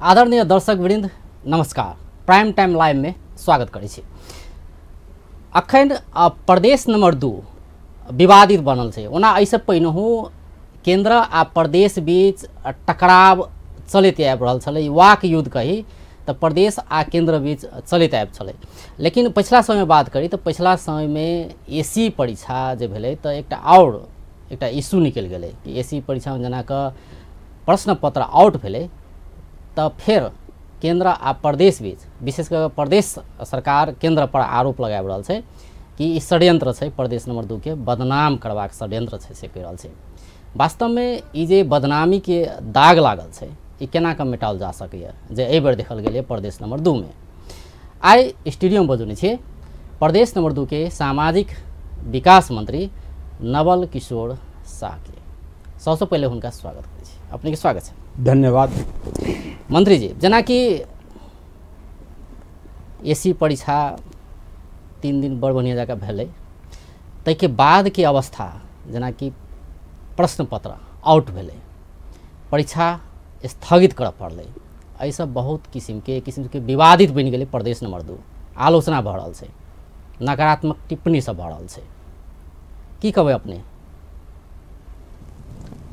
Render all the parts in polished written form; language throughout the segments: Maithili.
आदरणीय दर्शक वृंद नमस्कार। प्राइम टाइम लाइव में स्वागत करै छी। अखन प्रदेश नंबर 2 विवादित बनल छै। ओना एहिसँ पहिनहु केंद्र आ प्रदेश बीच टकराव चलैत आबि रहल छलै, वाक युद्ध कही तऽ प्रदेश आ केंद्र बीच चलैत आबि छलै। लेकिन पछिला समयमे बात करी तऽ पछिला समयमे एसी परीक्षा जे भेलै तऽ एकटा आओर एकटा इशू निकलि गेलै कि एसी परीक्षामे जेना कऽ प्रश्न पत्र आउट भेलै तऽ फेर केंद्र आ प्रदेश बीच, विशेष कऽ प्रदेश सरकार केंद्र पर आरोप लगाबि रहल छै कि ई षड्यंत्र छै, प्रदेश नंबर 2 के बदनाम करबाक षड्यंत्र छै से कहि रहल छै। वास्तवमे ई जे बदनामीके दाग लागल छै ई केना कऽ मेटाओल जा सकैए जे एहि बेर देखल गेलै प्रदेश नंबर 2 में। आइ स्टूडियोमे बजौने छियै प्रदेश नंबर 2 के सामाजिक विकास मंत्री नवल किशोर शाहके। सबसँ पहिले हुनका स्वागत करै छी। अपनेके स्वागत छै। धन्यवाद मंत्री जी। जेनाकि एसी परीक्षा 3 दिन बड़ बढ़िआँ जकाँ भेलै, ताहिके बादके अवस्था जेनाकि प्रश्न पत्र आउट भेलै, परीक्षा स्थगित करऽ पड़लै, एहिसँ बहुत किसिमके विवादित बनि गेलै प्रदेश नंबर 2। आलोचना भऽ रहल छै, नकारात्मक टिप्पणी सब भऽ रहल छै। की कहबै अपने?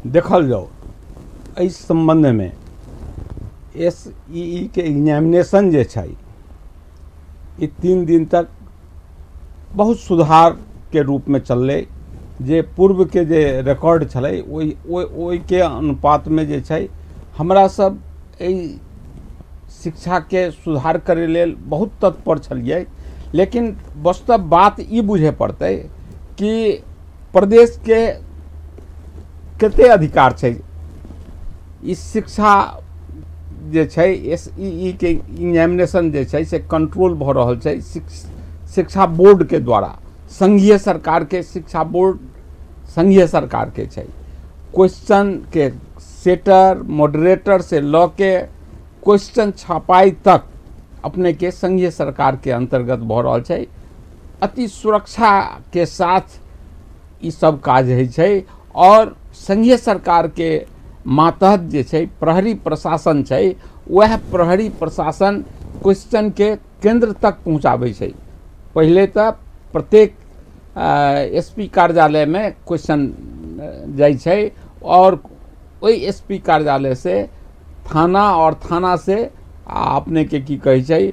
देखल जाओ एहि सम्बन्धमे एसईई के एग्जामिनेशन जे छै ई 3 दिन तक बहुत सुधार के रूप में चललै। जे पूर्व के जे रिकॉर्ड छलै ओहि ओहिके अनुपातमे जे छै हमरा सब एहि शिक्षाके सुधार करै लेल बहुत तत्पर छलियै। लेकिन वस्तुतः बात ई बुझे पड़तै कि प्रदेशके कते अधिकार छै। ई शिक्षा जे छै एसईई के एग्जामिनेशन जे छै से कंट्रोल भऽ रहल छै शिक्षा बोर्ड के द्वारा। संघीय सरकार के शिक्षा बोर्ड संघीय सरकार के छै। क्वेश्चन के सेटर मॉडरेटर से लऽ के क्वेश्चन छपाई तक अपने के संघीय सरकार के अंतर्गत भऽ रहल छै। अति सुरक्षा के साथ ई सब काज होइ छै और संघीय सरकार के मातहत जे छै प्रहरी प्रशासन छै, वह प्रहरी प्रशासन क्वेश्चन के केंद्र तक पहुँचाबै छै। पहिले तऽ प्रत्येक एसपी कार्यालयमे क्वेश्चन जाइ छै और ओहि एसपी कार्यालय से थाना और थाना से अपने के की कहै छै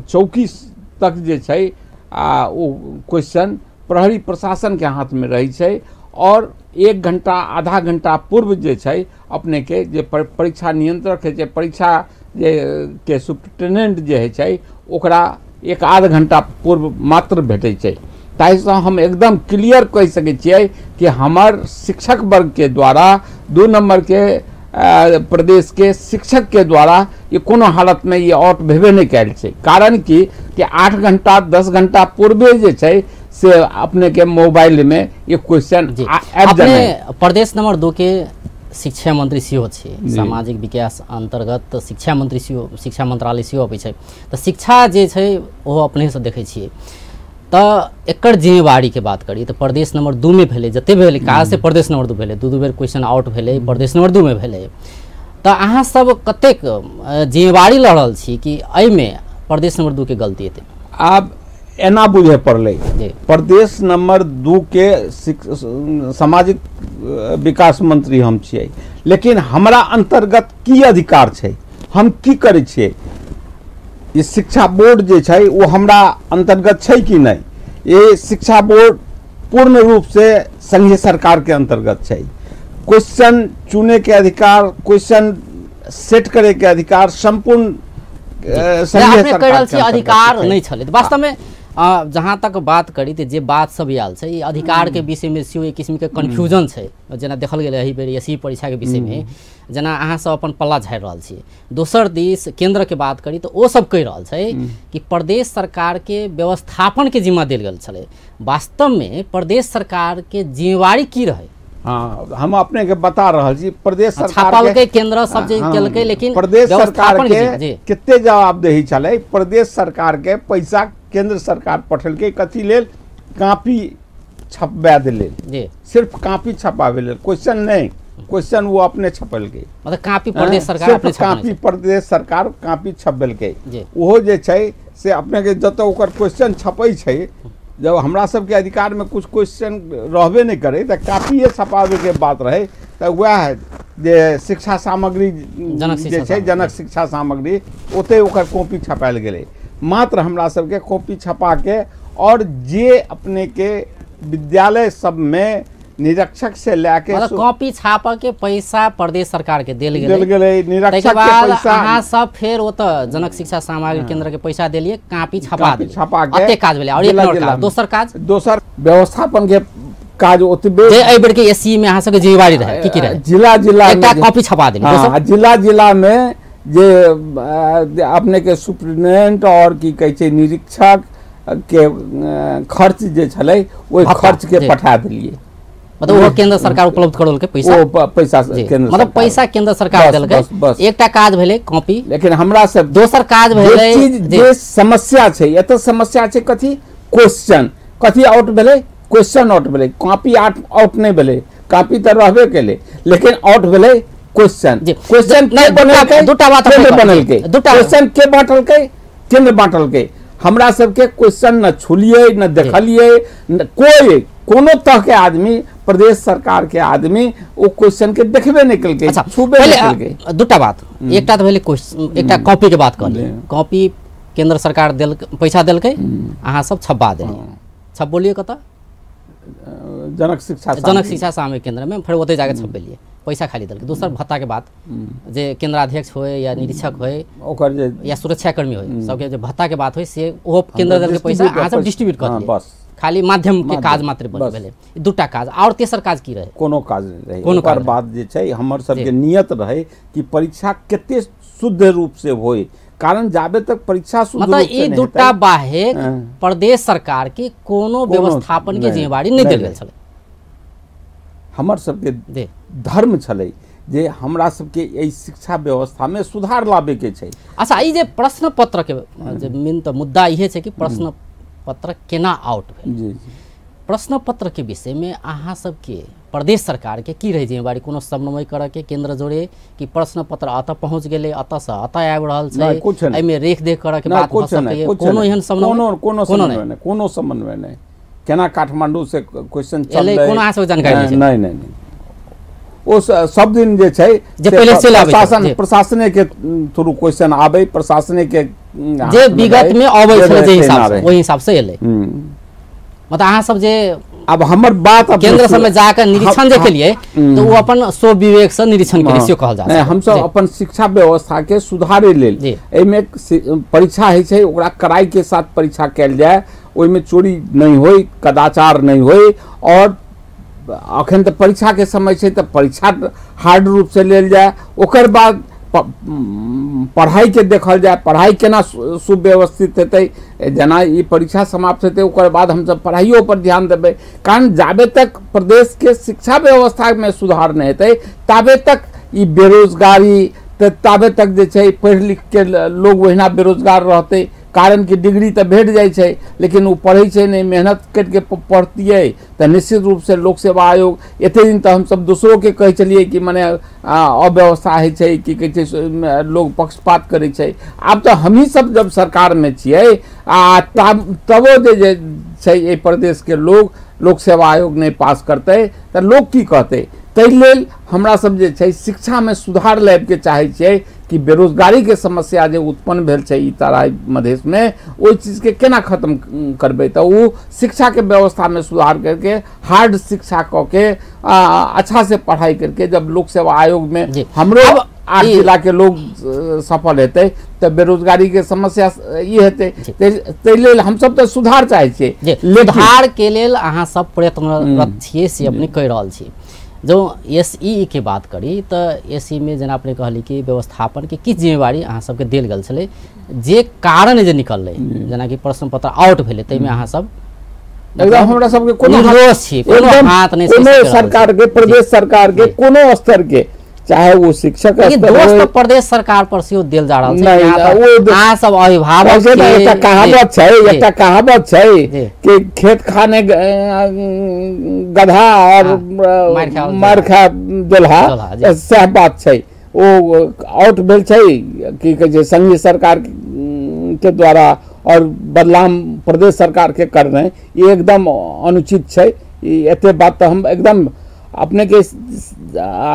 चौकी तक जे छै ओ क्वेश्चन प्रहरी प्रशासन के हाथ में रहै छै। और 1 घंटा आधा घंटा पूर्व जे छै अपने के जे परीक्षा नियंत्रक होइ छै, परीक्षा जे के सुपरिटेंडेंट जे होइ छै ओकरा 1-आध घंटा पूर्व मात्र भेटै छै। ताहिसँ हम एकदम क्लियर कहि सकै छियै कि हमर शिक्षक वर्ग के द्वारा 2 नंबर के प्रदेश के शिक्षक के द्वारा ये कोनो हालत में ये आउट भेबे नहि कयल छै। कारण कि 8 घंटा 10 घंटा पूर्वे जे छै से अपने के मोबाइल में ये क्वेश्चन आबि जाए। प्रदेश नंबर 2 के शिक्षा मंत्री सेहो छै, सामाजिक विकास अंतर्गत शिक्षा मंत्री सेहो, शिक्षा मंत्रालय सेहो अबै छै, तऽ शिक्षा जे छै ओहो अपनेसँ देखै छियै। तऽ एकर जिम्मेवारीके बात करी तऽ प्रदेश नंबर 2 में भेलै, जते भेलै काज से प्रदेश नंबर 2 भेलै, 2-2 बेर क्वेश्चन आउट भेलै प्रदेश नंबर 2 में भेलै। तऽ अहाँ सब कतेक जिम्मेवारी लऽ रहल छी कि एहिमे प्रदेश नंबर 2 के गलती हेतै? आब एना बुझे पड़लै प्रदेश नंबर 2 के सामाजिक विकास मंत्री हम छियै, लेकिन हमरा अंतर्गत की अधिकार छै, हम की करै छियै? ई शिक्षा बोर्ड जे छै वो हमरा अंतर्गत छै कि नहि? ये शिक्षा बोर्ड पूर्ण रूप से संघीय सरकार के अंतर्गत छै। क्वेश्चन चुने के अधिकार, क्वेश्चन सेट करे के अधिकार संपूर्ण संघीय सरकार के अधिकार नहीं छलै। वास्तवमे जहाँ तक बात करी तऽ जे बात सब आयल छै ई अधिकार के विषय में सेहो एक किस्म के कन्फ्यूजन छै। जेना देखल गेलै एहि बेर एसी परीक्षा के विषय में जेना अहाँ सब अपन पल्ला झाड़ि रहल छी। दोसर दिस केंद्र के बात करी तऽ ओ सब कहि रहल छै कि प्रदेश सरकार के व्यवस्थापन के जिम्मा देल गेल छलै। वास्तव में प्रदेश सरकार के जिम्मेवारी की रहै? हाँ, हम अपने के बता रहल छी प्रदेश सरकार के केंद्र सब जे केलकै, लेकिन प्रदेश सरकार के कते जवाबदेही छलै? प्रदेश सरकार के पैसा केंद्र सरकार पठेलकै कथी लेल? कापी छपबा लेल, सिर्फ कापी छपावे लेल, क्वेश्चन नहीं। क्वेश्चन ओ अपने छपेलकै। मतलब कापी प्रदेश सरकार अपने कापी प्रदेश सरकार कापी छपेलकै। ओहो जे छै से अपनेके जतऽ ओकर क्वेश्चन छपै छै, जब हमरा सबके अधिकारमे कुछ क्वेश्चन रहबे नहि करै तऽ कापिए छपाबैके बात रहै, तऽ वएह जे शिक्षा सामग्री जे छै जनक शिक्षा सामग्री ओतहि ओकर कॉपी छपायल गेलै। मात्र हमरा सबके कॉपी छपाके और जे अपनेके विद्यालय सबमे निरीक्षक से लए के कॉपी छापऽ के पैसा प्रदेश सरकार के देल गेलै, निरीक्षक के पैसा अहाँ सब फेर ओतऽ जनक शिक्षा सामग्री केंद्र के पैसा देलिए, कॉपी छपा देलिए, छपा के एते काज भेलै। और एक और काज, दोसर काज, दोसर व्यवस्थापन के काज ओतबे जे एहि बेर के एससी में अहाँ सबके जिम्मेवारी रहे की की रहे, जिला जिला एकटा कॉपी छपा देलिए, जिला जिला में जे अपने के सुप्रिंटेंडेंट और की कहै छै निरीक्षक के खर्च जे छलै ओहि खर्च के पठा देलिए। मतलब वो केंद्र सरकार उपलब्ध करौलकै पैसा, ओ पैसा केंद्र, मतलब पैसा केंद्र सरकार देलकै। एकटा काज भेलै कॉपी, लेकिन हमरा सब दोसर काज भेलै जे समस्या छै, एतऽ समस्या छै कथी क्वेश्चन, कथी आउट भेलै, क्वेश्चन आउट भेलै, कॉपी आउट नहि भेलै, कॉपी तऽ रहबे केलै लेकिन आउट भेलै क्वेश्चन। क्वेश्चन के बनेलकै, दूटा बात बनेलकै, क्वेश्चन के बाँटलकै, केंद्र बाँटलकै। हमरा सबके क्वेश्चन न छुलियै न देखलियै, कोई कोनो तरह के आदमी प्रदेश सरकार के आदमी ओ क्वेश्चन के देखबे नहीं केलकै। अच्छा, छुबे नहीं केलकै। दूटा बात, एकटा तऽ भेलै क्वेश्चन, एकटा कॉपी के बात कहलियै, कॉपी केंद्र सरकार देलकै, पैसा देलकै, अहाँ सब छपा देलियै, छपबोलियै कतऽ, जनक शिक्षा, जनक शिक्षा सामूहिक केंद्र में, फेर ओतहि जाके छपबेलियै, पैसा खाली देलकै। दोसर भत्ता के बात, जे केंद्राध्यक्ष होय या निरीक्षक होय ओकर जे या सुरक्षाकर्मी होय, सबके जे भत्ता के बात होय से ओहो केंद्र देलकै पैसा, अहाँ सब डिस्ट्रीब्यूट कऽ देलियै, बस खाली माध्यम के काज मात्र भेलै। दूटा काज। और तेसर काज की रहे? कोनो काज नहि रहै। कोनो काज बात जे छै हमर सबके नियत रहे कि परीक्षा कते शुद्ध रूप से होय, कारण जाबे तक परीक्षा शुद्ध मतलब ई दूटा बाहेक प्रदेश सरकार के कोनो व्यवस्थापन के जिम्मेवारी नहि देल गेल छलै। हमर सबके धर्म छलै जे हमरा सबके एहि शिक्षा व्यवस्था में सुधार लाबे के छै। अच्छा, ई जे प्रश्न पत्र के जे मेन तऽ मुद्दा इहे छै कि प्रश्न पत्र केना आउट भेल। जी, प्रश्न पत्र के विषय में अहाँ सबके प्रदेश सरकार के की रहे जिम्मेवारी, कोनो समन्वय करऽ के केंद्र जोड़े कि प्रश्न पत्र अतऽ पहुँच गेलै, अतऽ से अतऽ आबि रहल छै, एहिमे रेख देख करऽ के बात भऽ सकैए, कोनो एहन समन्वय? कोनो समन्वय नहि, कोनो समन्वय नहि। केना काठमांडू से क्वेश्चन चललै, कोनो अहाँ सबके जानकारी नहि? नहि नहि, ओ सब दिन जे छै जे पहिले चलि आबै, प्रशासन प्रशासने के थ्रू क्वेश्चन आबै, प्रशासने के जे विगत में अबै छलै जे हिसाब से ओहि हिसाब से एलै। मतलब अहाँ सब जे अब हमर बात केंद्र सब में जाकर निरीक्षण जे केलिए तो वो अपन स्व विवेक से निरीक्षण केलिए से कहल जा सकैए। हम सब अपन शिक्षा व्यवस्था के सुधारे लेल एहिमे परीक्षा होइ छै, ओकरा कड़ाई के साथ परीक्षा कयल जाय, ओहिमे चोरी नहि होय, कदाचार नहि होय। और अखन तऽ परीक्षा के समय छै तऽ परीक्षा हार्ड रूप से लेल जाय, ओकर बाद पढ़ाई के देखल जाय, पढ़ाई केना सुव्यवस्थित हेतै। जेना ई परीक्षा समाप्त हेतै ओकर बाद हमसब पढ़ाइयो पर ध्यान देबै, कारण जाबे तक प्रदेश के शिक्षा व्यवस्था में सुधार नहि हेतै ताबे तक ई बेरोजगारी, ताबे तक जे छै पढ़ि लिख के लोग ओहिना बेरोजगार रहतै। कारण कि डिग्री तऽ भेट जाइ छै लेकिन ओ पढ़ै छै नहि, मेहनत करिके पढ़तियै तऽ निश्चित रूपसँ लोक सेवा आयोग। एते दिन तऽ हमसब दोसरोके कहै छलियै कि मने अव्यवस्था होइ छै, की कहै छै लोग पक्षपात करै छै। आब तऽ हमही सब जब सरकारमे छियै आ तबो जे छै एहि प्रदेशके लोग लोक सेवा आयोग नहि पास करतै तऽ लोग की कहतै? ताहि लेल हमरा सब जे छै शिक्षामे सुधार लाबिके चाहै छियै कि बेरोजगारीके समस्या जे उत्पन्न भेल छै ई तराई मधेशमे, ओहि चीजके केना खत्म करबै? तऽ ओ शिक्षाके व्यवस्थामे सुधार करके हार्ड शिक्षा कऽ के अच्छा से पढ़ाई करके जब लोक सेवा आयोगमे हमरो 8 जिला के लोग सफल हेतै तऽ बेरोजगारी के समस्या ई हेतै। ताहि लेल हमसब तऽ सुधार चाहै छियै। सुधार के लेल अहाँ सब प्रयत्नरत छियै से अपने कहि रहल छी। जो एस ई के बात करी तऽ एस ई में जेना अपने कहली कि व्यवस्थापन के किछु जिम्मेवारी अहाँ सबके देल गेल छलै, जे कारण जे निकललै जेनाकि प्रश्न पत्र आउट भेलै ताहिमे अहाँ सब एकदम हमरा सबके कोनो निर्दोष छी, कोनो हाथ नहि, कोनो सरकार के, प्रदेश सरकार के कोनो स्तर के, चाहे वो शिक्षक दोष तो प्रदेश सरकार पर सेहो देल जा रहल छै। अहाँ सब अभिभावक एकटा कहावत छै, एकटा कहावत छै कि खेत खाने गधा और मार खा जोल्हा, सएह बात छै। ओ आउट भेल छै की कहै छै संघीय सरकार के द्वारा और बदनाम प्रदेश सरकार के करनाइ ई एकदम अनुचित छै। एते बात तऽ हम एकदम अपने के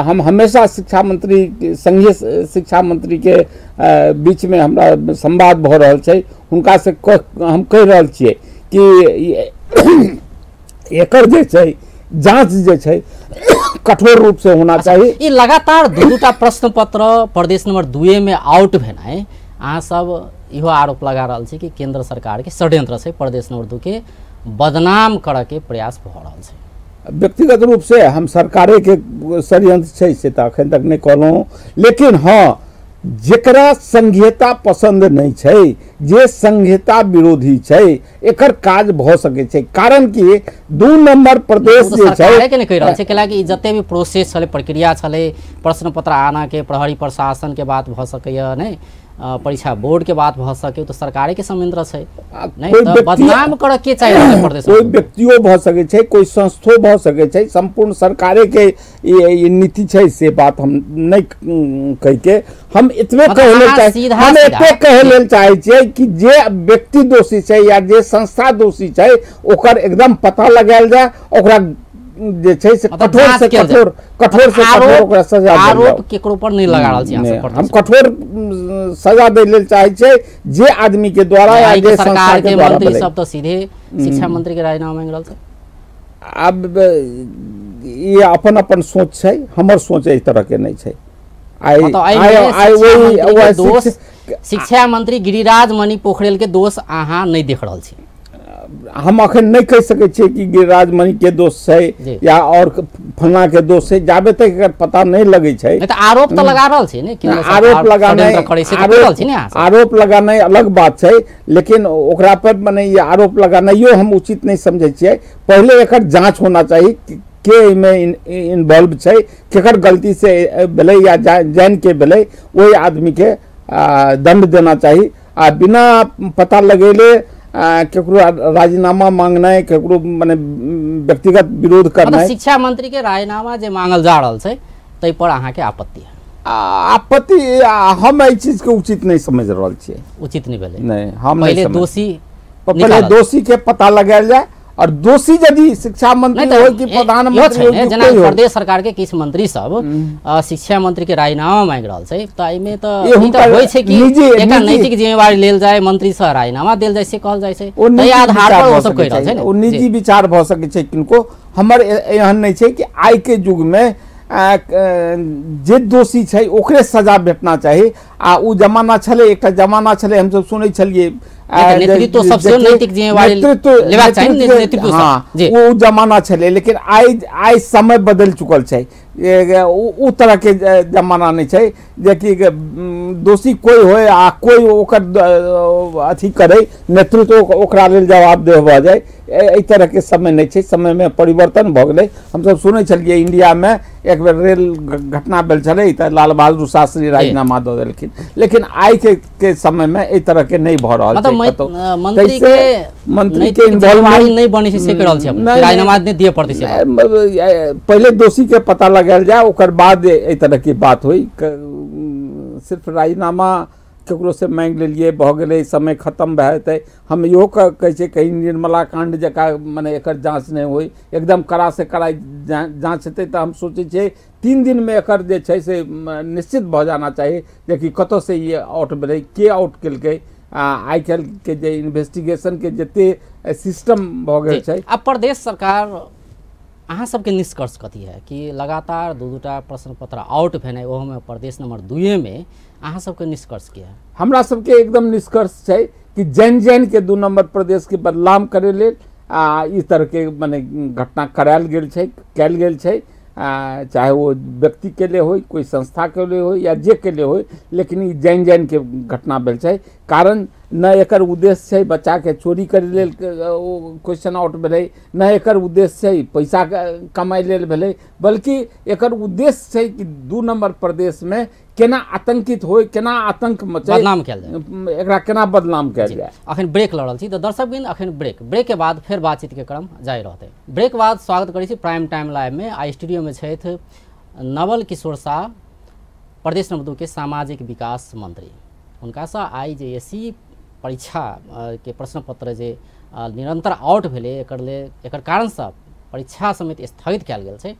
हम हमेशा शिक्षा मंत्री संघीय शिक्षा मंत्री के बीच में हमरा संवाद भऽ रहल छै, हुनका से हम कहि रहल छियै कि एकर जे छै जांच जे छै कठोर रूप से होना चाही। ई लगातार दू-दूटा प्रश्न पत्र प्रदेश नंबर 2 में आउट भेनाइ अहाँ सब इहो आरोप लगा रहल छी कि केंद्र सरकार के षड्यंत्र से प्रदेश नंबर 2 के बदनाम करऽ के प्रयास भऽ रहल छै। व्यक्तिगत रूप से हम सरकारे के षड्यंत्र छै से तऽ अखन तक नहि कहलहुँ, लेकिन हाँ जेकरा संघीयता पसंद नहीं छै, जे संघीयता विरोधी छै, एकर काज भऽ सकै छै। कारण कि 2 नंबर प्रदेश जे छै के नहीं कहि रहल छै, कैला कि जते भी प्रोसेस छलै, प्रक्रिया छलै, प्रश्न पत्र आना के प्रहरी प्रशासन के बात भऽ सकैया, नहीं परीक्षा बोर्ड के बात भऽ सके, तो सरकारे के संयंत्र छै नहीं तो बदनाम करऽ के चाहिए प्रदेश। कोई व्यक्तियो भऽ सकै छै, कोई संस्थो भऽ सकै छै, संपूर्ण सरकारे के ये नीति छै से बात हम नहीं कहि के हम एतबे कहै लेल चाहै, हम एतबे कहै लेल चाहै छियै कि जे व्यक्ति दोषी छै या जे संस्था दोषी छै ओकर एकदम पता लगायल जाय, ओकरा जे छै से कठोर से कठोर, कठोर से कठोर ओकरा सजा देल जाय। आरोप केकरो पर नहीं लगा रहल छी अहाँ सब, हम कठोर सजा दै लेल चाहै छियै जे आदमी के द्वारा या जे सरकार के मंत्री सब तो सीधे शिक्षा मंत्री के राजीनामा मांगि रहल छै। अब ये अपन अपन सोच छै, हमर सोच एहि तरह के नहीं छै। दोष शिक्षा मंत्री गिरिराज मणि पोखरेल के दोष अहाँ नहीं देख रहल छी? हम अखन नहीं कहि सकै छियै कि गिरिराज मणि के दोष छै या और फलना के दोष छै, जाबे तक एकर पता नहीं लगै छै। तऽ आरोप तऽ लगा रहल छै ने, आरोप लगानाइ आरोप लगानाइ अलग बात छै, लेकिन ओकरा पर मने ये आरोप लगानाइयो हम उचित नहीं समझै छियै। पहिले एकर जांच होना चाही के एहिमे इन्वॉल्व छै, केकर गलती से भेलै या जानि के भेलै, ओहि आदमी के दंड देना चाही। आ बिना पता लगेले केकरो राजीनामा मांगनाइ, केकरो माने व्यक्तिगत विरोध करनाइ, शिक्षा मंत्री के राजीनामा जे मांगल जा रहल छै तै पर अहाँ के आपत्ति है? आपत्ति हम एहि चीज के उचित नहीं समझ रहल छियै। उचित नहीं भेलै? नहीं, हम पहिले दोषी, पहिले दोषी के पता लगायल जाय और दोषी यदि शिक्षा मंत्री हो कि प्रधानमंत्री हो, जेना प्रदेश सरकार के किछु मंत्री सब शिक्षा मंत्री के राजीनामा मांगि रहल छै, तऽ एहिमे तऽ ई तऽ होइ छै कि एकर नैतिक जिम्मेवारी लेल जाय, मंत्री से राजीनामा देल जाय से कहल जाय छै, ताहि आधार पर ओ सब कहि रहल छै ने। ओ निजी विचार भऽ सकै छै किनको, हमर एहन नहि छै कि आइ के युग में जे दोषी छै ओकरे सजा भेटना चाही। आ ओ जमाना छलै, एकटा जमाना छलै हमसब सुनै छलियै नेतृत्व सबसे नैतिक जिम्मेवारी लेबाक चाही, नेतृत्व हाँ ओ जमाना छलै, लेकिन आइ आइ समय बदलि चुकल छै, ओ तरह के जमाना नहीं छै जेकि दोषी कोई होय आ कोई ओकर अथी करे, नेतृत्व ओकरा लेल जवाबदेह भऽ जाय, एहि तरह के समय नहीं छै। समय में परिवर्तन भऽ गेलै। हमसब सुनै छलियै इंडिया में एक बेर रेल घटना भेल छलै तऽ लाल बहादुर शास्त्री राजीनामा दऽ देलखिन, लेकिन आइ के समय में एहि तरह के नहीं भऽ रहल छै। मंत्री के मंत्री के इन्वॉल्वमेंट नहीं बनै छै से कहि रहल छी, राजीनामा नहि दिअ पड़तै से। पहिले दोषी के पता लगायल जाय, ओकर बाद एहि तरह के बात होई। सिर्फ राजीनामा केकरो से मांगि लेलियै भऽ गेलै, समय खत्म भए जेतै। हम इहो कहै छियै कहीं निर्मला कांड जकाँ मने एकर जाँच नहि होइ, एकदम कड़ा से कड़ा जाँच हेतै तऽ हम सोचै छियै 3 दिन में एकर जे छै से निश्चित भऽ जाना चाही जेकि कतऽ से ई आउट भेलै, के आउट केलकै। आइ काल्हि के जे इन्वेस्टिगेशन के जते सिस्टम भऽ गेल छै। अब प्रदेश सरकार अहाँ सबके निष्कर्ष कथी है कि लगातार दू-दूटा प्रश्न पत्र आउट भेनाइ ओहोमे प्रदेश नंबर 2 में, अहाँ सबके निष्कर्ष की है? हमरा सबके एकदम निष्कर्ष छै कि जैन जैन के 2 नंबर प्रदेश के बदनाम करे लेल आ ई तरह के मने घटना करायल गेल छै, कयल गेल छै, चाहे वो व्यक्ति के लिए होय, कोई संस्था के लिए होय या जे के लिए होय, लेकिन ई जैन जैन के घटना भेल छै। कारण न एकर उद्देश्य छै बच्चाके चोरी करै लेल ओ क्वेश्चन आउट भेलै, न एकर उद्देश्य छै पैसा कमाइ लेल भेलै, बल्कि एकर उद्देश्य छै कि 2 नंबर प्रदेशमे केना आतंकित होय, केना आतंक मचे, बदनाम कयल जाय, एकरा केना बदनाम कयल जाय। अखन ब्रेक लऽ रहल छी तऽ दर्शकबिन अखन ब्रेक के बाद फेर बातचीत के क्रम जारी रहतै। ब्रेक बाद स्वागत करै छी प्राइम टाइम लाइव में। आ स्टूडियो में छथि नवल किशोर शाह, प्रदेश नंबर 2 के सामाजिक विकास मंत्री। हुनकासँ आइ जे एस सी परीक्षा के प्रश्न पत्र जे निरंतर आउट भेलै, एकर कारणसँ परीक्षा समेत स्थगित कयल गेल छै,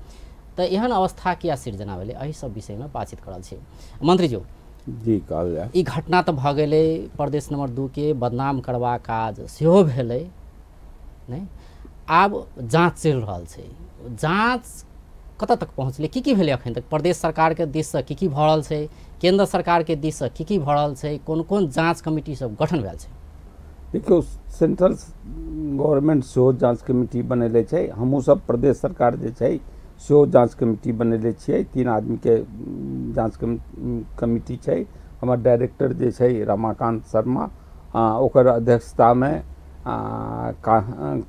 तऽ एहन अवस्था किया सृजना भेलै, एहि सब विषयमे बातचीत करल छी। मंत्री जी जी कहल जाय, ई घटना तऽ भऽ गेलै, प्रदेश नंबर 2 के बदनाम करबाक काज सेहो भेलै, नहि आब जाँच चलि रहल छै, जाँच कतऽ तक पहुँचलै, की की भेलै अखन तक, प्रदेश सरकारके दिससँ की की भऽ रहल छै, केंद्र सरकारके दिससँ की की भऽ रहल छै, कोन कोन जाँच कमिटी सब गठन भेल छै? देखियौ, सेंट्रल गवर्नमेंट सेहो जाँच कमिटी बनेले छै, हमहूँ सब प्रदेश सरकार जे छै सेहो जाँच कमिटी बनेले छियै। 3 आदमीके जाँच कमिटी छै। हमर डायरेक्टर जे छै रमाकान्त शर्मा, ओकर अध्यक्षतामे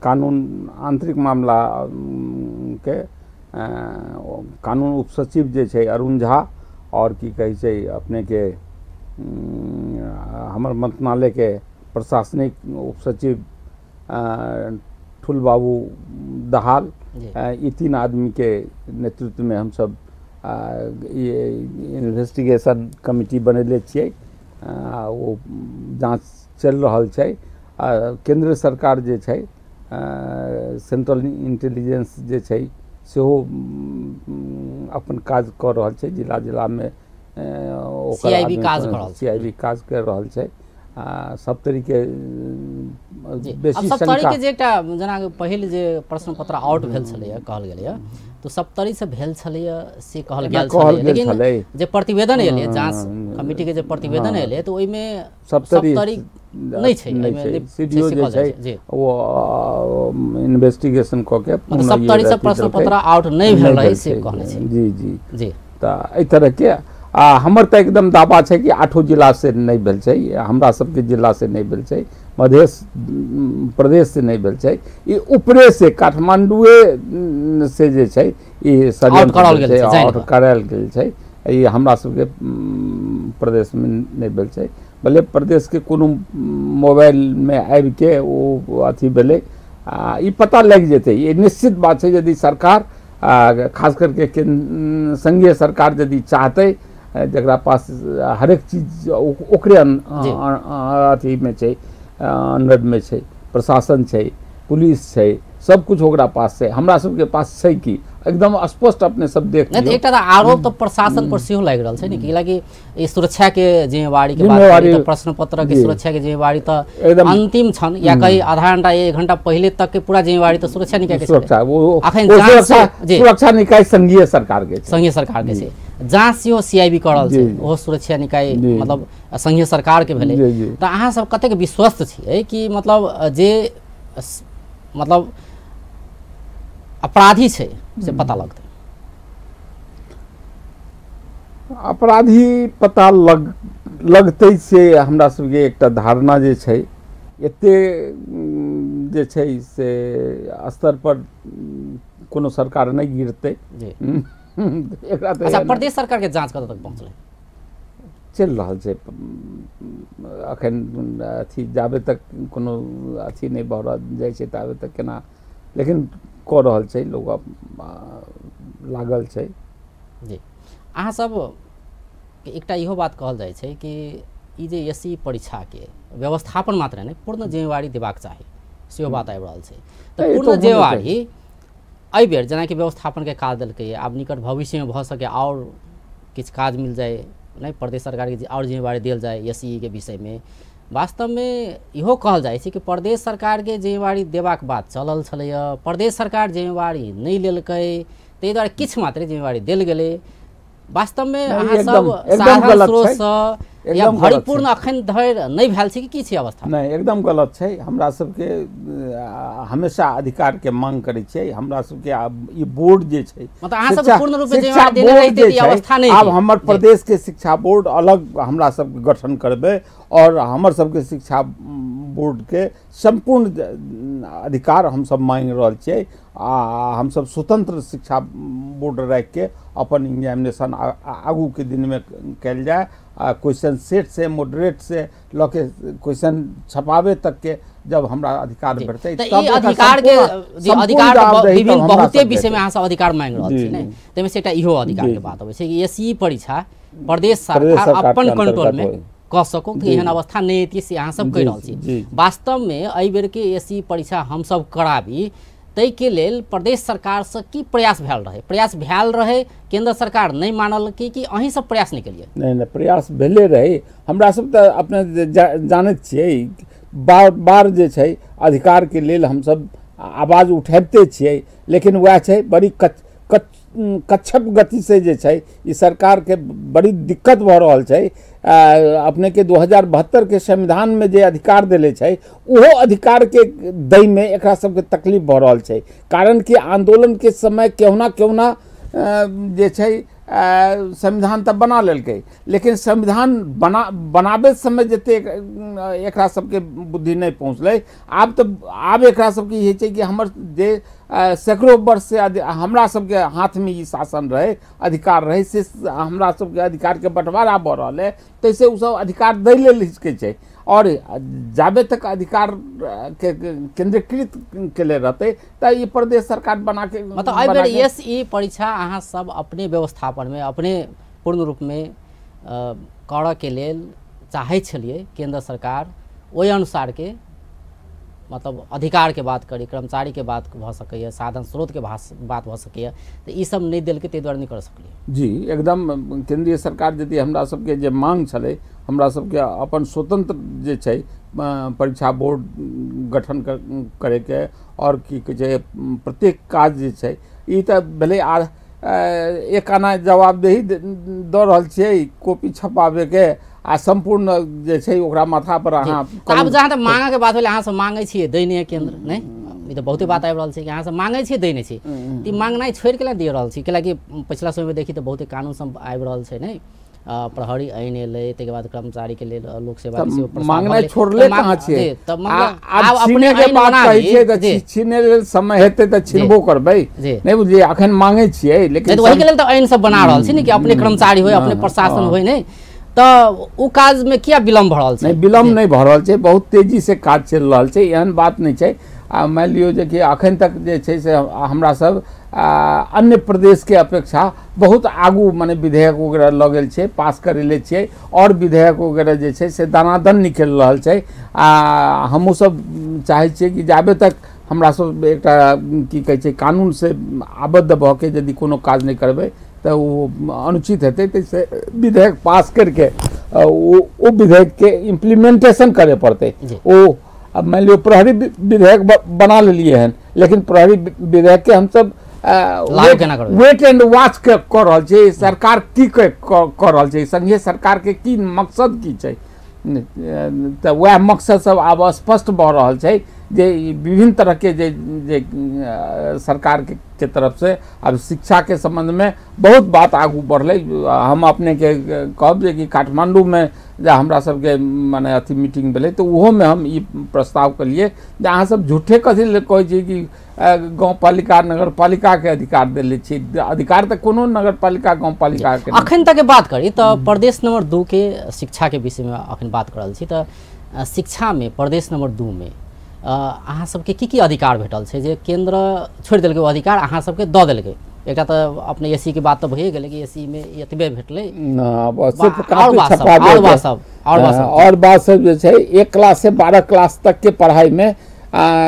कानून आंतरिक मामला के कानून उपसचिव जे छै अरुण झा, और की कहै छै अपनेके हमर मंत्रालयके प्रशासनिक उपसचिव ठुलबाबू दहाल, ई 3 आदमीके नेतृत्वमे हमसब इन्वेस्टिगेशन कमिटी बनेले छियै। ओ जाँच चलि रहल छै। केंद्र सरकार जे छै सेंट्रल इंटेलिजेंस जे छै सेहो अपन काज कऽ रहल छै, जिला जिलामे सीआईबी काज कऽ रहल छै, सीआईबी काज कर रहल छै। सब तरीके बेसी सब तरीके जे एकटा जेना पहिल जे प्रश्न पत्र आउट भेल छलैया कहल गेलैया तो सप्तरी से भेल छलैया से कहल गेल छलैया, लेकिन जे प्रतिवेदन एलै जांच कमिटी के जे प्रतिवेदन एलै तो ओइमे सप्तरी नहीं छै, एहिमे सीडीओ जे छै वो इन्वेस्टिगेशन क के मतलब सप्तरी से प्रश्न पत्र आउट नहीं भेल रहे से कहने छै। जी जी जी त एहि तरह के आ हमर तऽ एकदम दावा छै कि 8 जिला से नहीं भेल छै, हमरा सबके जिला से नहीं भेल छै, मधेश प्रदेश से नहीं भेल छै, ई ऊपरे से काठमांडुए से जे छै ई षड्यंत्र आउट करायल गेल छै, ई हमरा सबके प्रदेश में नहीं भेल छै। भले प्रदेश के कोनो मोबाइल में आबि के ओ अथी भेलै, आ ई पता लागि जेतै, ई निश्चित बात छै। यदि सरकार खास करके संघीय सरकार यदि चाहतै, जकरा पास हरेक चीज ओकरे अथी में छै, अंडर में छै, प्रशासन छै, पुलिस छै, सब कुछ ओकरा पास छै, हमरा सबके पास छै कि एकदम स्पष्ट अपने सब देख नहीं। एकटा आरोप तो प्रशासन पर सेहो लागि रहल छै ने कि लागी ई सुरक्षा के जिम्मेवारी के बात करी तो प्रश्न पत्र के सुरक्षा के जिम्मेवारी तो अंतिम क्षण या कहीं आधा घंटा 1 घंटा पहले तक के पूरा जिम्मेवारी तो सुरक्षा निकाय के सुरक्षा वो सुरक्षा निकाय संघीय सरकार के संघीय सरकार के छै, जांच सेहो सीआईबी कर रहल छै, ओहो सुरक्षा निकाय मतलब संघीय सरकार के भेलै। तऽ अहाँ सब कतेक विश्वस्त छियै कि मतलब जे मतलब अपराधी छै से पता लगतै? अपराधी पता लगतै से हमरा सबके एकटा धारणा जे छै, एते जे छै से स्तर पर कोनो सरकार नहि गिरतै एकरा। अच्छा, प्रदेश सरकार के जांच कतऽ तक पहुँचलै? चलि रहल छै अखन अथी, जाबे तक कोनो अथी नहि भऽ जाइ छै ताबे तक केना, लेकिन कऽ रहल छै लोग, लागल छै। जी, अहाँ सब एकटा इहो बात कहल जाइ छै कि ई जे एस सी परीक्षाके व्यवस्थापन मात्र नहि, पूर्ण जिम्मेवारी देबाक चाही, सेहो बात आबि रहल छै। तऽ पूर्ण जिम्मेवारी एहि बेर जेनाकि व्यवस्थापनके काज देलकै, आब निकट भविष्यमे भऽ सके आओर किछु काज मिल जाय, नहि प्रदेश सरकारके आओर जिम्मेवारी देल जाय एस सी के विषयमे। वास्तवमे इहो कहल जाइ छै कि प्रदेश सरकारके जिम्मेवारी देबाक बात चलल छलैए, प्रदेश सरकार जिम्मेवारी नहि लेलकै, ताहि दुआरे किछु मात्रे जिम्मेवारी देल गेलै। वास्तवमे अहाँ सब साधन स्रोतसँ या भरिपूर्ण अखन धरि नहि भेल छै कि की छै अवस्था? नहि, एकदम गलत छै। हमरा सबके हमेशा अधिकारके मांग करै छियै। हमरा सबके आब ई बोर्ड जे छै, मतलब अहाँ सब पूर्ण रूपे जिम्मेवारी देने रहितै ई अवस्था नहि। आब हमर प्रदेश के शिक्षा बोर्ड अलग हमरा सबके गठन करबै और हमर सबके शिक्षा बोर्ड के सम्पूर्ण अधिकार हमसब मांगि रहल छियै आ हमसब स्वतंत्र शिक्षा बोर्ड राखि के अपन एग्जामिनेशन आगू के दिन में कयल जाय आ क्वेश्चन सेट से मॉडरेट से लऽ के क्वेश्चन छपावे तक के जब हमरा अधिकार भेटतै तब ई अधिकार के अधिकार विभिन्न बहुते विषय में अहाँ सब अधिकार मांगि रहल छी ने, ताहिमे से एकटा इहो अधिकार के बात अबै छै कि एसई परीक्षा प्रदेश सरकार अपन कंट्रोल में कऽ सकू, तऽ एहन अवस्था नहि हेतै से अहाँ सब कहि रहल छी। वास्तवमे एहि बेर के एसई परीक्षा हमसब कराबी ताहिके लेल प्रदेश सरकारसँ की प्रयास भेल रहै? प्रयास भेल रहै, केंद्र सरकार नहि मानलकै कि अहीं सब प्रयास नहि केलियै? नहि नहि, प्रयास भेले रहै। हमरा सब तऽ अपने जानैत छियै, बार बार जे छै अधिकारके लेल हमसब आवाज उठैबते छियै, लेकिन वएह छै बड़ी कच्छप गति से जे छै ई सरकारके बड़ी दिक्कत भऽ रहल छै। अपने के 2072 के संविधान में जे अधिकार देले छै ओहो अधिकार के दै में एकरा सबके तकलीफ भऽ रहल छै, कारण कि आंदोलन के समय केहुना केहुना जे छै संविधान तऽ बना लेलकै, लेकिन संविधान बनाबे समय जते एकरा सबके बुद्धि नहि पहुँचलै। आब तऽ आब एकरा सबके ई होइ छै कि हमर जे सैकड़ों वर्ष से हमरा सबके हाथमे ई शासन रहै, अधिकार रहै, से हमरा सबके अधिकारके बंटवारा भऽ रहल है, ताहिसँ ओसब अधिकार दै लेल हिचकै छै। और जाबे तक अधिकार के केंद्रीकृत केले रहतै तऽ ई प्रदेश सरकार बना के मतलब एहि बेर एसई परीक्षा अहाँ सब अपने व्यवस्थापन में अपने पूर्ण रूप में करऽ के लेल चाहै छलियै, केंद्र सरकार ओहि अनुसार के मतलब अधिकार के बात करी, कर्मचारी के बात भऽ सकैए, साधन स्रोत के बात भऽ सकैए, तऽ ई सब नहि देलकै ताहि दुआरे नहि कर सकलियै। जी एकदम, केंद्रीय सरकार यदि हमरा सबके जे मांग छलै, हमरा सबके अपन स्वतंत्र जे छै परीक्षा बोर्ड गठन करैके और की कहै छै प्रत्येक काज जे छै ई तऽ भेलै एक आना जवाबदेही दऽ रहल छियै कॉपी छपाबैके आ सम्पूर्ण जे छै ओकरा माथा पर अहाँ। आब जहाँ तक मांगके बात भेलै, अहाँ सब मांगै छियै दै नहि केंद्र, नहि ई तऽ बहुते बात आबि रहल छै कि अहाँ सब मांगै छियै दै नहि छी, तऽ ई मांगनाइ छोड़ि के दिअ रहल छी? कैलाकि पछिला समयमे देखी तऽ बहुते कानून सब आबि रहल छै ने, प्रहरी ऐन एलै, ताहिके बाद कर्मचारी के लेल लोक सेवा मांगनाइ छोड़ले कहाँ छियै? आब अपने के बात कहै छियै तऽ छीनै लेल समय हेतै तऽ छीनबो करबै, नहि बुझलियै? अखन मांगै छियै, लेकिन ओहिके लेल तऽ ऐन सब बना रहल छै ने कि अपने कर्मचारी होइ, अपने प्रशासन होइ, नहि तऽ ओ काजमे किया विलम्ब भऽ रहल छै? नहि, विलम्ब नहि भऽ रहल छै, बहुत तेजी से काज चलि रहल छै, एहन बात नहि छै। आ मानि लियौ जे कि अखन तक जे छै से हमरा सब अन्य प्रदेशके अपेक्षा बहुत आगू माने विधेयक वगैरह लऽ गेल छै, पास करेले छियै और विधेयक वगैरह जे छै से दनादन निकलि रहल छै। आ हमहूँ सब चाहै छियै कि जाबे तक हमरा सब एकटा की कहै छै कानून से आबद्ध भऽ के यदि कोनो काज नहि करबै तऽ ओ अनुचित हेतै, ताहिसँ विधेयक पास करके ओ विधेयकके इम्प्लीमेंटेशन करय पड़तै। ओ अब मानि लियौ प्रहरी विधेयक बना लेलियै हन, लेकिन प्रहरी विधेयकके हमसब वेट एंड वॉच के कऽ रहल छियै, सरकार की कऽ रहल छै, संघीय सरकारके की मकसद की छै, तऽ वएह मकसद सब आब स्पष्ट भऽ रहल छै जे विभिन्न तरहके जे जे सरकारके तरफ से आब शिक्षाके सम्बन्धमे बहुत बात आगू बढ़लै। हम अपनेके कहब जे कि काठमाण्डूमे जे हमरा सबके माने अथी मीटिंग भेलै तऽ ओहोमे हम ई प्रस्ताव केलियै जे अहाँ सब झूठे कथी लेल कहै छियै कि गाँवपालिका नगरपालिकाके अधिकार देले छियै, अधिकार तऽ कोनो नगरपालिका गाँवपालिकाके। अखन तक बात करी तऽ प्रदेश नंबर 2 के शिक्षाके विषयमे अखन बात कर रहल छी, तऽ शिक्षामे प्रदेश नंबर 2 मे अहाँ सबके की की अधिकार भेटल छै जे केंद्र छोड़ि देलकै ओ अधिकार अहाँ सबके दऽ देलकै? एकटा तऽ अपने एसी के बात तऽ भइए गेलै कि एसी मे एतबे भेटलै, और बात सब जे छै 1 क्लास से 12 क्लास तक के पढ़ाई में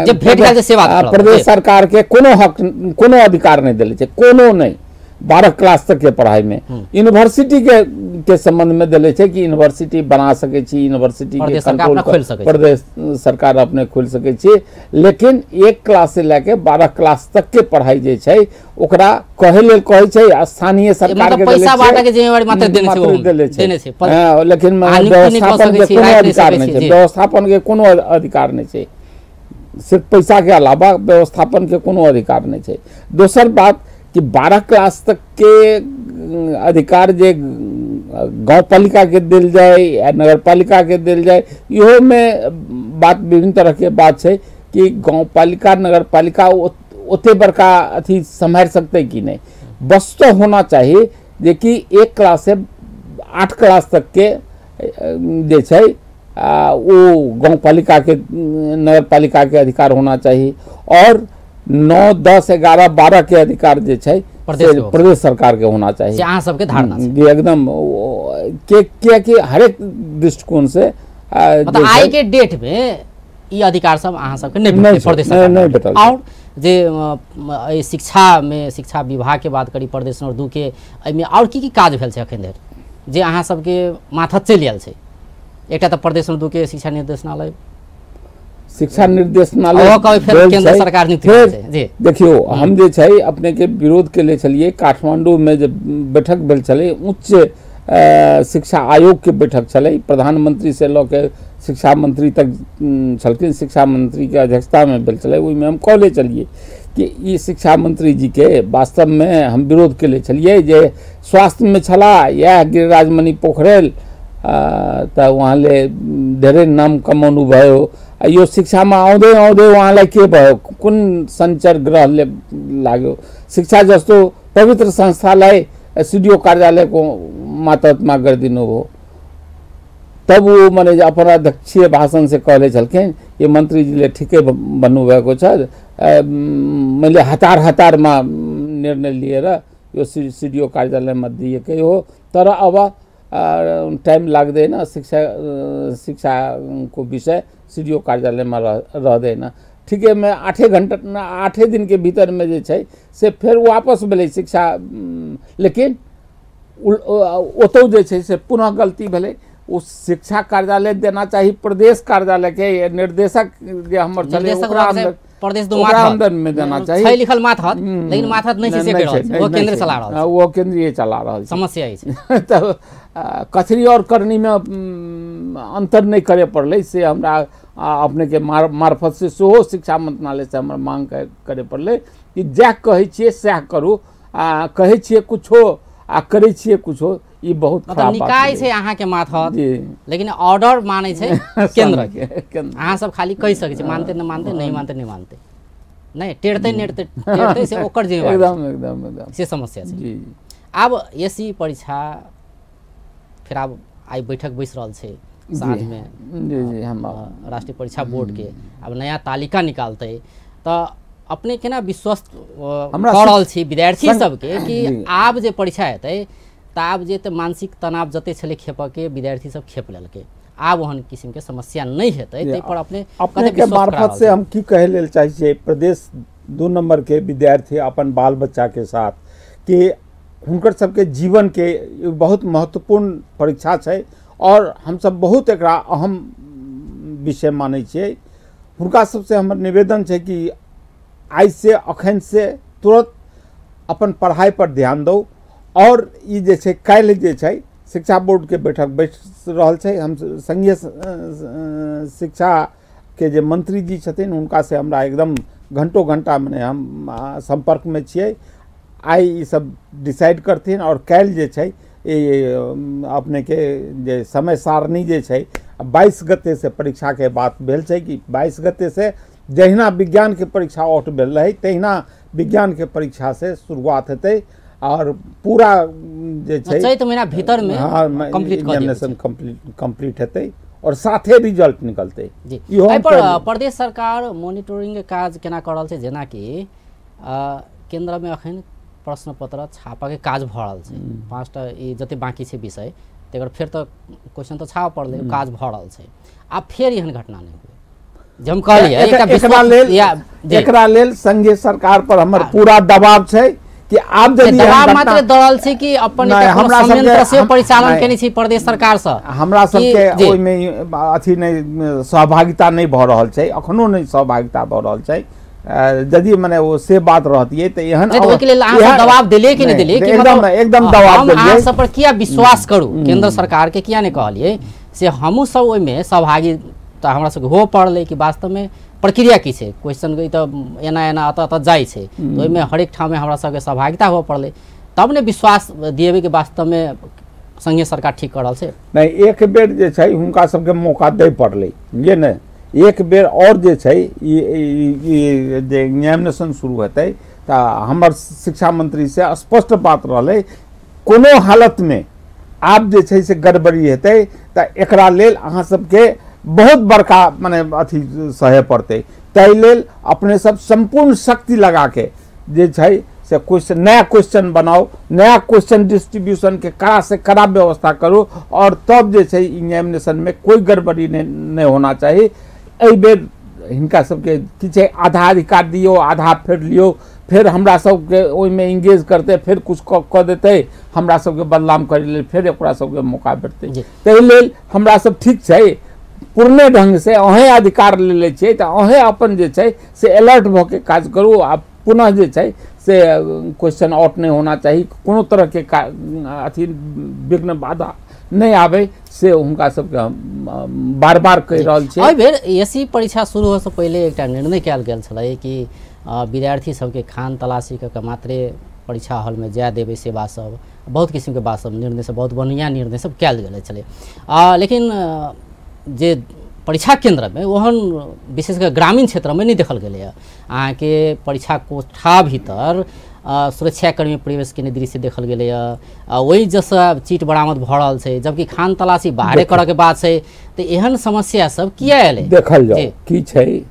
जे भेट गेल छै सेवा प्रदेश सरकार के कोनो हक कोनो अधिकार नहीं देले छै, कोनो नहीं। 12 क्लास तक के पढ़ाई में यूनिवर्सिटी के के संबंध में देले छै कि यूनिवर्सिटी बना सकै छी, यूनिवर्सिटी के कंट्रोल प्रदेश सरकार अपने खोलि सकै छी, लेकिन 1 क्लास से लए के 12 क्लास तक के पढ़ाई जे छै ओकरा कहै लेल कहै छै स्थानीय सरकार के पैसा बांटे के जिम्मेवारी मात्र देने छै, लेकिन व्यवस्थापन के कोनो अधिकार नहि छै, व्यवस्थापन के कोनो अधिकार नहि छै, सिर्फ पैसा के अलावा व्यवस्थापन के कोनो अधिकार नहि छै। दोसर बात कि 12 क्लास तक के अधिकार जे गाँवपालिका के दिल जाए या नगरपालिका के दिल जाए, इहो में बात विभिन्न तरह के बात है कि गाँवपालिका नगरपालिका ओते बड़का अथी सम्हारि सकते कि नहीं। बस तो होना चाहिए जे कि 1 क्लास से 8 क्लास तक के जे छै वो गाँवपालिका के नगरपालिका के अधिकार होना चाहिए और 9, 10, 11, 12 के अधिकार जे छै प्रदेश सरकार के होना चाहिए। अहाँ सबके धारणा जी एकदम के क्या कि हरेक दृष्टिकोण से मतलब आई के डेट में ई अधिकार सब अहाँ सबके नहीं भेटल प्रदेश सरकार नहीं भेटल। और जे शिक्षा में शिक्षा विभाग के बात करी प्रदेश नंबर 2 के एहिमे और की की काज भेल छै अखन धरि जे अहाँ सबके माथत चलि आयल छै? एकटा तऽ प्रदेश नंबर 2 के शिक्षा निर्देशनालय, शिक्षा निर्देशनालय केंद्र सरकार नियुक्त जी। देखियो हम जे छै अपने के विरोध के लिए छलिए, काठमांडू में जे बैठक भेल छलै उच्च शिक्षा आयोग के बैठक छलै, प्रधानमंत्री से लऽ के शिक्षा मंत्री तक छलखिन, शिक्षा मंत्री के अध्यक्षता में भेल छलै। ओहिमे हम कहले छलिए कि ई शिक्षा मंत्री जी के वास्तव में हम विरोध के लिए छलिए जे स्वास्थ्य में छला यह गिरिराजमणि पोखरेल तऽ उहाँले धेरै नाम कमाउनु भयो, यो शिक्षामा आउँदै आउँदै उहाँलाई के भयो, कुन सञ्चार ग्रहले लाग्यो? शिक्षा जस्तो पवित्र संस्थालाई सिडिओ कार्यालयको मातहतमा गरिदिनु भयो। तब ओ मने अपन अध्यक्षीय भाषण से कहले छलखिन यो मन्त्रीजीले ठिकै भन्नुभएको छ, मैले हतार हतारमा निर्णय लिएर यो सिडिओ कार्यालयमा दिएकै हो, तर अब टाइम लाग्दैन, शिक्षा शिक्षाको विषय सिडिओ कार्यालयमा रहदैन। ठिकैमे 8 घन्टा 8 दिनके भीतरमे जे छै से फेर वापस भेलै शिक्षा, लेकिन ओतौ जे छै से पुनः गलती भेलै। ओ शिक्षा कार्यालय देना चाही प्रदेश कार्यालयके, निर्देशक जे हमर छलै ओकरा प्रदेश ओकरा अंदरमे देना चाही, छै लिखल माथत, लेकिन माथत नहि छै से कहि रहल छै, ओ केंद्र चला रहल छै, ओ केंद्रीय चला रहल छै, समस्या अछि। तब कथरी और करनीमे अंतर नहि करे पड़लै, से हमरा अपनेके मार्फत से सेहो शिक्षा मंत्रालय से हमरा मांग करे पड़लै कि जएह कहै छियै सएह करू, आ कहै छियै कुछो आ करै छियै कुछो, ई बहुत खराब बात। निकाय छै अहाँके माथत, लेकिन ऑर्डर मानै छै केंद्र के, अहाँ सब खाली कहि सकै छी मानते न मानते, नहीं मानते नहीं मानते, नहीं टेढ़ते नेटते टेढ़ते से ओकर जिम्मेवारी एकदम एकदम एकदम से समस्या छै जी। आब एसी परीक्षा फेर आब आइ बैठक बैस रहल छै साँझमे जी जी, हम राष्ट्रीय परीक्षा बोर्ड के आब नया तालिका निकालतै, तऽ अपने केना विश्वस्त कऽ रहल छी विद्यार्थी सबके कि आब जे परीक्षा हेतै तऽ आब जे तऽ मानसिक तनाव जते छलै खेपऽके विद्यार्थी सब खेप लेलकै, आब ओहन किसिमके समस्या नहि हेतै, ताहि पर अपने अपने के मार्फत से हम की कहै लेल चाहै छियै प्रदेश 2 नंबर के विद्यार्थी अपन बाल बच्चा के साथ कि हुनकर सबके जीवन के बहुत महत्वपूर्ण परीक्षा छै और हमसब बहुत एकरा अहम विषय मानै छियै। हुनका सबसे हमर निवेदन छै कि आइ से अखन से तुरंत अपन पढ़ाई पर ध्यान दो और ई जे छै काल्हि जे छै शिक्षा बोर्ड के बैठक बैठ रहल छै, हम संघीय शिक्षा के जे मंत्री जी छथिन हुनका से हमरा एकदम घंटों घंटा मने हम संपर्क में छियै, आइ ई सब डिसाइड करथिन और काल्हि जे छै अपने के जे समय सारणी जे छै 22 गते से परीक्षा के बात भेल छै कि 22 गते से जहिना विज्ञान के परीक्षा आउट भेल रहै तहिना विज्ञान के परीक्षा से शुरुआत हेतै और पूरा जे छै चैत महीना भीतर में कंप्लीट कर एग्जामिनेशन कंप्लीट हेतै और साथे रिजल्ट निकलतै जी। एहि पर प्रदेश सरकार मॉनिटरिंग के काज केना कर रहल छै, जेनाकि केंद्र में अखन प्रश्न पत्र छापा के काज भऽ रहल छै, 5टा ई जते बाकी छै विषय तकर फेर तऽ क्वेश्चन तऽ छापऽ पड़लै, काज भऽ रहल छै, आब फेर एहन घटना नहि हुए जे हम कहलियै। एकरा लेल संघीय सरकार पर हमर पूरा दबाव छै कि आब यदि दबाव मात्र दरल छै कि अपन संयंत्र से परिचालन केने छी प्रदेश सरकार से, हमरा सबके ओहिमे अथी नहि, सहभागिता नहि भऽ रहल छै, अखनो नहि सहभागिता भऽ रहल छै। यदि मने ओ से बात रहतियै तऽ एहन ओहिके लेल अहाँ सब दबाव देलियै कि नहि देलियै? कि एकदम एकदम दबाव देलियै। अहाँ सब पर किया विश्वास करू, केंद्र सरकार के किया नहि कहलियै से हमहूँ सब ओहिमे सहभागी तऽ हमरा सबके हो पड़लै कि वास्तवमे प्रक्रिया की छै, क्वेश्चन तऽ एना एना एतऽ एतऽ जाइ छै, तऽ ओहिमे हरेक ठाममे हमरा सबके सहभागिता हुअ पड़लै, तब ने विश्वास दिएबै कि वास्तवमे संघीय सरकार ठीक कऽ रहल छै। नहि, एक बेर जे छै हुनका सबके मौका दै पड़लै, बुझलियै ने। एक बेर आओर जे छै ई जे एग्जामिनेशन शुरू हेतै तऽ हमर शिक्षा मंत्री से स्पष्ट बात रहलै, कोनो हालतमे आब जे छै से गड़बड़ी हेतै तऽ एकरा लेल अहाँ सबके बहुत बड़का मने अथी सहे पड़तै। ताहि लेल अपने सब सम्पूर्ण शक्ति लगाके जे छै से क्वेश्चन, नया क्वेश्चन बनाउ, नया क्वेश्चन डिस्ट्रीब्यूशन के कड़ा से कड़ा व्यवस्था करू, और तब जे छै एग्जामिनेशन में कोई गड़बड़ी नहीं होना चाही। एहि बेर हिनका सबके की छै, आधा अधिकार दियौ आधा फेर लियौ, फेर हमरा सबके ओहिमे इंगेज करतै, फेर कुछ कऽ देतै, हमरा सबके बदनाम करै लेल फेर ओकरा सबके मौका भेटतै। ताहि लेल हमरा सब ठीक छै पूर्ण ढंग से अहें अधिकार ले लै छियै तऽ अहें अपन जे छै से अलर्ट भऽ के काज करू। आ पुनः जे छै से क्वेश्चन आउट नहीं होना चाही, कोनो तरहके अथी विघ्न बाधा नहीं आबै, से हुनका सबके हम बार बार कहि रहल छियै। एहि बेर एसी परीक्षा शुरू होइसँ पहिले एकटा निर्णय कयल गेल छलै कि विद्यार्थी सबके खान तलाशी कऽ के मात्रे परीक्षा हॉलमे जाय देबै, से बात सब बहुत किसिमके बात सब निर्णय सब बहुत बढ़िआँ निर्णय सब कयल गेल छलै। लेकिन जे परीक्षा केन्द्रमे ओहन विशेष कऽ ग्रामीण क्षेत्रमे नहि देखल गेलैए। अहाँके परीक्षा कोठा भीतर सुरक्षाकर्मी प्रवेश केने दृश्य देखल गेलैए, ओहि जैसे चीट बरामद भऽ रहल छै, जबकि खान तलाशी बाहरे करऽके बात छै। तऽ एहन समस्या सब किया एलै? देखल जाउ की छै,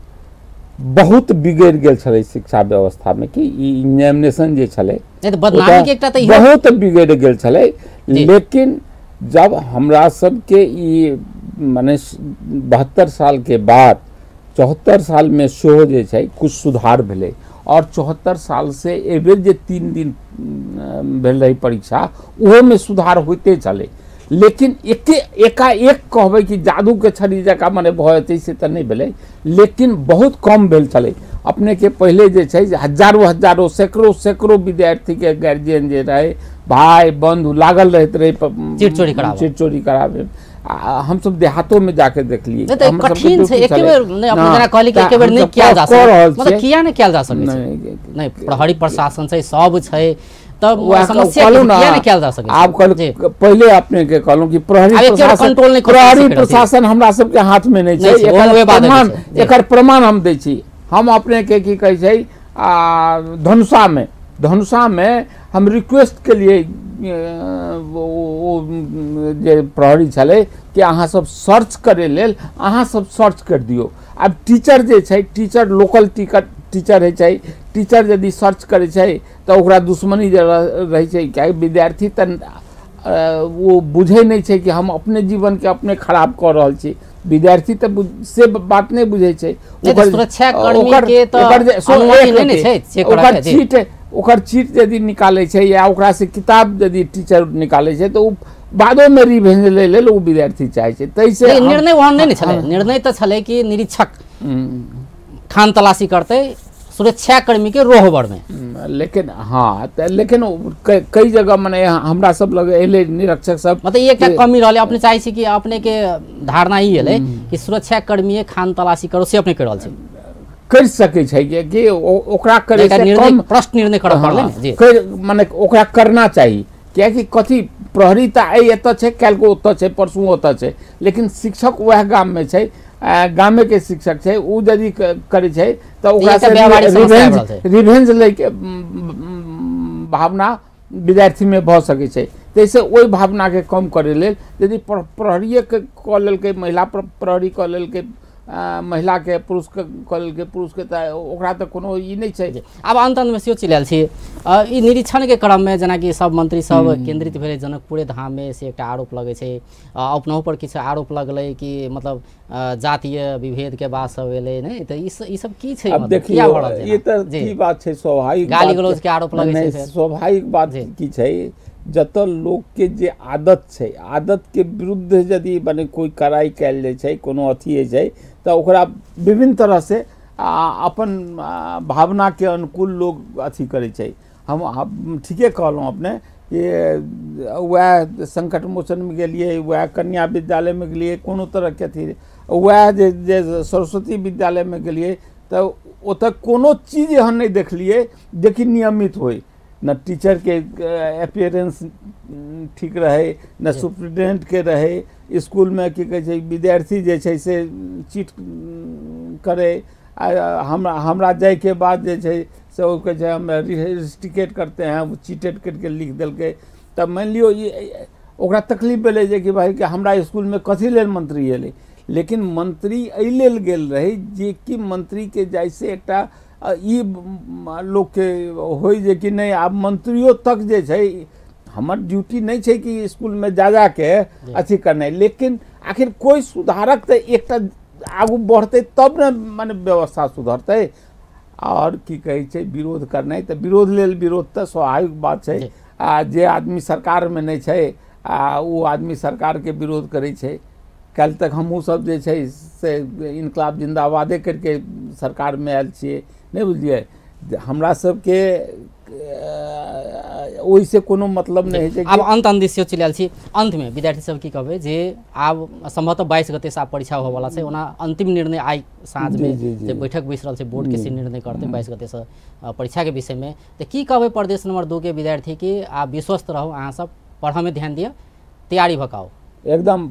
बहुत बिगड़ि गेल छलै शिक्षा व्यवस्थामे कि ई एग्जामिनेशन जे छलै बदनामीके एकटा तऽ बहुत बिगड़ि गेल छलै। लेकिन जब हमरा सबके ई मने 72 साल के बाद 74 साल में सेहो जे छै कुछ सुधार भेलै, और 74 साल से एहिबेर जे 3 दिन भेल रहै परीक्षा ओहोमे सुधार होइते छलै। लेकिन एकाएक कहबै कि जादूके छड़ी जकाँ मने भऽ जेतै से तऽ नहि भेलै, लेकिन बहुत कम भेल छलै। अपनेके पहिले जे छै हजारो हजारो सैकड़ों सैकड़ों विद्यार्थीके गार्जियन जे रहै, भाई बंधु लागल रहैत रहै चिट चोरी कराबै। हमसब देहातो में जाके देखलियै। कठिन छै, एके बेर नहि, अपने जेना कहली कि एके बेर नहि कयल जा सकै, मतलब किया नहि कयल जा सकै छै? नहि, प्रहरी प्रशासन छै, सब छै, तब समस्या किया नहि कयल जा सकै? आब कहलहुँ, पहिले अपने के कहलहुँ कि प्रहरी कंट्रोल नहि, प्रहरी प्रशासन हमरा सबके हाथ में नहि छै। एकर प्रमाण हम दै छी। हम अपने के की कहै छै, धनुषा में हम रिक्वेस्ट केलियै ओ जे प्रहरी छलै कि अहाँ सब सर्च करै लेल, अहाँ सब सर्च कर दियौ। आब टीचर जे छै, टीचर लोकल टीचर होइ छै, टीचर यदि सर्च करै छै तऽ ओकरा दुश्मनी जे रहै छै, कियाकि विद्यार्थी तऽ ओ बुझै नहि छै कि हम अपने जीवनके अपने खराब कऽ रहल छी। विद्यार्थी तऽ से बात नहि बुझै छै। ओकर चीट यदि निकालै छै या ओकरा से किताब यदि टीचर निकालै छै तऽ ओ बादोमे रिवेंज लै लेल ओ विद्यार्थी चाहै छै। ताहिसँ निर्णय ओहन नहि ने छलै। निर्णय तऽ छलै कि निरीक्षक खान तलाशी करतै सुरक्षाकर्मी के रोहबर में। लेकिन हाँ, लेकिन कई जगह मने हमरा सब लग एलै निरीक्षक सब, मतलब एकटा कमी रहलै। अपने चाहै छी कि अपने के धारणा ई एलै कि सुरक्षाकर्मी खान तलाशी करो, से अपने कहि रहल छी? करि सकै छै कि ओकरा करै से कम प्रश्न निर्णय करऽ पड़लै ने, मने ओकरा करना चाही। कियाकि कथी प्रहरी तऽ आइ एतऽ छै, काल्हि ओतऽ छै, परसू ओतऽ छै, लेकिन शिक्षक वएह गाममे छै, गामेके शिक्षक छै, ओ यदि करै छै तऽ ओकरा से रिवेंज लैके भावना विद्यार्थीमे भऽ सकै छै। ताहिसँ ओहि भावनाके कम करै लेल यदि प्रहरिए कऽ लेलकै, महिला प्रहरी कऽ लेलकै, महिलाके पुरुषके कऽ लेलकै, पुरुषके तऽ ओकरा तऽ कोनो ई नहि छै। आब अन्त अन्तमे सेहो चलि आयल छी, ई निरीक्षणके क्रममे जेनाकि सब मंत्री सब केन्द्रित भेलै जनकपुरे धाममे, से एकटा आरोप लगै छै, अपनहु पर किछु आरोप लगलै कि मतलब जातीय विभेदके बात सब एलै नहि, तऽ ई सब की छै? अब देखियौ ई तऽ की बात छै, स्वाभाविक गाली गलौज के आरोप लगै छै। स्वाभाविक बात की छै, जतऽ लोकके जे आदत छै, आदतके विरुद्ध यदि मने कोइ कड़ाइ कयल जाइ छै, कोनो अथी होइ छै, तऽ ओकरा विभिन्न तरहसँ अपन भावनाके अनुकूल लोक अथी करै छै। हम ठीके कहलहुँ अपने कि वएह संकट मोचनमे गेलियै, वएह कन्या विद्यालयमे गेलियै, कोनो तरहके अथी, वएह जे सरस्वती विद्यालयमे गेलियै तऽ ओतऽ कोनो चीज एहन नहि देखलियै जेकि नियमित होइ, न टीचरके अपियरेंस ठीक रहै, न सुप्रिटेंडेंटके रहै, इसकुलमे की कहै छै विद्यार्थी जे छै से चीट करै, आ हमरा जाइके बाद जे छै से ओ कहै छै हम रिस्ट्रिकेट करते हैं, ओ चीटेड करिके लिख देलकै। तऽ मानि लियौ ई ओकरा तकलीफ भेलै जे कि भाइ कि हमरा इसकुलमे कथी लेल मंत्री एलै, लेकिन मंत्री एहि लेल गेल रहै जेकि मंत्रीके जाइसँ एकटा ई लोकके होइ जे कि नहि आब मंत्रियो तक जे छै, हमर ड्यूटी नहि छै कि इसकुलमे जा जाके अथी करनाइ, लेकिन आखिर कोइ सुधारक तऽ एकटा आगू बढ़तै तब ने मने व्यवस्था सुधरतै। आओर की कहै छै विरोध करनाइ, तऽ विरोध लेल विरोध तऽ स्वाभाविक बात छै, आ जे आदमी सरकारमे नहि छै आ ओ आदमी सरकारके विरोध करै छै। काल्हि तक हमहूँ सब जे छै से इनकलाब जिन्दाबादे करिके सरकारमे आयल छियै, नहि बुझलियै, हमरा सबके ओहिसँ कोनो मतलब नहि होइ छै। आब अन्त अन्त दिस चलि आयल छी, अन्तमे विद्यार्थी सब की कहबै जे आब सम्भवतः 22 गते से आब परीक्षा होबऽवला छै, ओना अन्तिम निर्णय आइ साँझमे जे बैठक बैस रहल छै बोर्डके से निर्णय करतै 22 गते से परीक्षाके विषयमे, तऽ की कहबै प्रदेश नंबर 2 के विद्यार्थी कि आब विश्वस्त रहू, अहाँ सब पढ़ऽमे ध्यान दिअ, तैयारी भकाउ, एकदम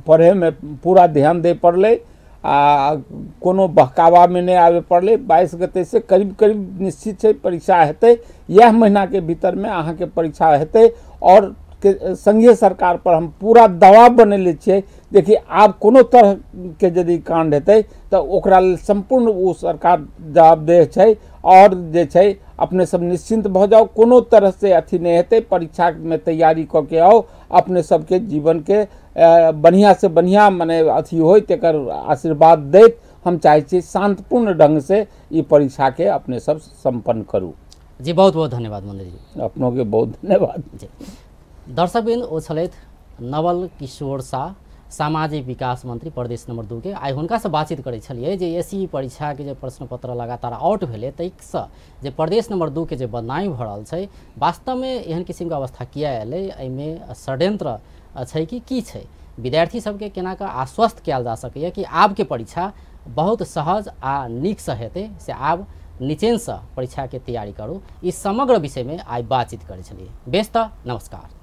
पढ़ैमे पूरा ध्यान दै पड़लै आ कोनो बहकावामे नहि आबय पड़लै। 22 गते से करीब करीब निश्चित छै परीक्षा हेतै, इएह महीनाके भीतरमे अहाँके परीक्षा हेतै। आओर संघीय सरकार पर हम पूरा दबाव बनेले छियै, देखिए आब कोनो तरहके यदि कांड हेतै तऽ ओकरा लेल सम्पूर्ण ओ सरकार जवाबदेह छै। आओर जे छै अपने सब निश्चिंत भऽ जाउ, कोनो तरह से अथी नहि हेतै, परीक्षामे तैयारी कऽ के आउ, अपने सबके जीवनके बढ़िआँ से बढ़िआँ मने अथी होइ तकर आशीर्वाद दैत हम चाहै छी शांतिपूर्ण ढंग से ई परीक्षाके अपने सब सम्पन्न करू। जी बहुत बहुत धन्यवाद मंत्री जी। अपनोके बहुत धन्यवाद। जी दर्शकवृन्द, ओ छलथि नवल किशोर शाह, सामाजिक विकास मंत्री प्रदेश नंबर 2 के। आइ हुनकासँ बातचीत करै छलियै जे एसी परीक्षाके जे प्रश्न पत्र लगातार आउट भेलै ताहिसँ जे प्रदेश नंबर 2 के जे बदनामी भऽ रहल छै, वास्तवमे एहन किसिमके अवस्था किया एलै, एहिमे षड्यंत्र छै कि की छै, विद्यार्थी सबके केना कऽ आश्वस्त कयल जा सकैए कि आबके परीक्षा बहुत सहज आ नीकसँ हेतै, से आब निचेनसँ परीक्षाके तैयारी करू, ई समग्र विषयमे आइ बातचीत करै छलियै। बेस तऽ नमस्कार।